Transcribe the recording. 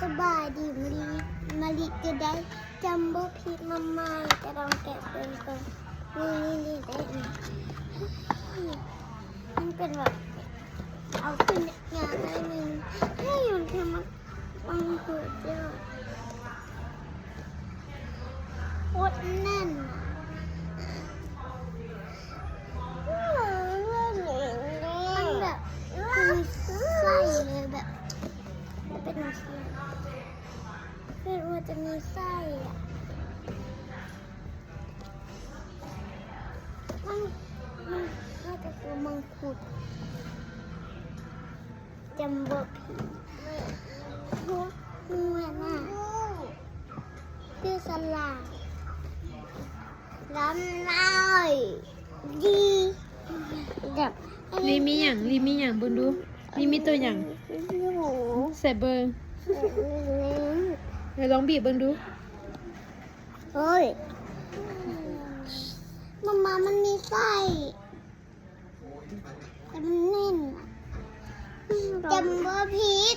ສະບາຍດີ ມະລິ ມະລິກະໄດ້ຈັມໂບ້ພີດມາໃໝ່ ກະຕ້ອງແກະເບິ່ງກ່ອນ. ນີ້ໆໆ ໄດ້ ມັນເປັນແບບ ເອົາຂຶ້ນຍາກໜ້ອຍໜຶ່ງ ໃຫ້ມັນຂຶ້ນມາ ມັນໂຄດເຈົ້າ ໂຄດແໜ້ນ ມັນແບບ ມັນໃສ່ເລີຍ ແບບ ເປັນຈັ່ງຊີ້ ຄືວ່າຈະມີໄສ້ອະ ມັນ ມັນ ມັນກະຄືມັງຄຸດ ຈັມໂບ້ພີດ ເຫັນບໍ່ ຄືສະຫຼາມ ລຳລາຍ ດີ ແບບ ລີມີຫຍັງ ລີມີຫຍັງ ເບິ່ງດູ ລີມີຕົວຫຍັງ ໃສ່ເບິ່ງ ເອີ ລອງບີບເບິ່ງດູ. ໂອ້ຍ ມາມາ ມັນມີໄສ້ ແຕ່ມັນແໜ້ນ ຈັມໂບ້ພີດ